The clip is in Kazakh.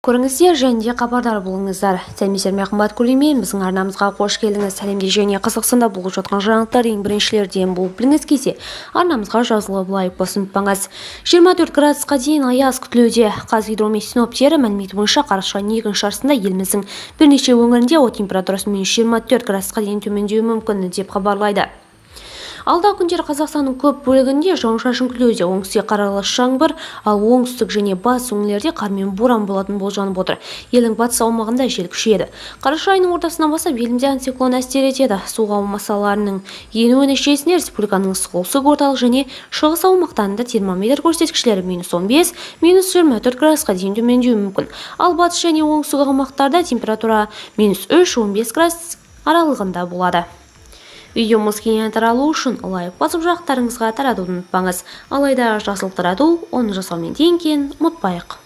Көріңіздер және де хабардар болыңыздар. Сәлеметсіздер ме, қымбат көрермен! Біздің арнамызға қош келдіңіз! Әлемде және Қазақстанда болып жатқан жаңалықтар ең біріншілерден болып білгіңіз келсе, арнамызға жазылып, лайк басуды ұмытпаңыз. 24 градусқа дейін аяз күтілуде. Қазгидромет синоптері мәліметі бойынша, қарашаның екінші жартысында еліміздің бірнеше өңірінде ауа температурасы минус 24 градусқа дейін төмендеуі мүмкін деп хабарлайды. Алдағы күндері Қазақстанның көп бөлігінде жауын-шашын күтілуде. Оңтүстікте қар аралас жаңбыр, ал оңтүстік және батыс өңірлерде қар мен боран болатын болжанып отыр. Елдің батыс аумағында жел күшейеді. Қараша айының ортасынан бастап елімізде антициклон әсер етеді. Суық ауа массаларының енуі нәтижесінде республиканың солтүстік, орталық және шығыс аумақтарында термометр көрсеткіштері минус 15, минус 24 градусқа дейін төмендеуі мүмкін. Ал батыс және оңтүстік аумақтарда температура минус 3-15 градус аралығында болады. Видеомыз кеңінен таралу үшін лайк басып, жақтарыңызға таратуды ұмытпаңыз. Алайда жақсылық тарату, оны жасаумен тең екенін ұмытпайық.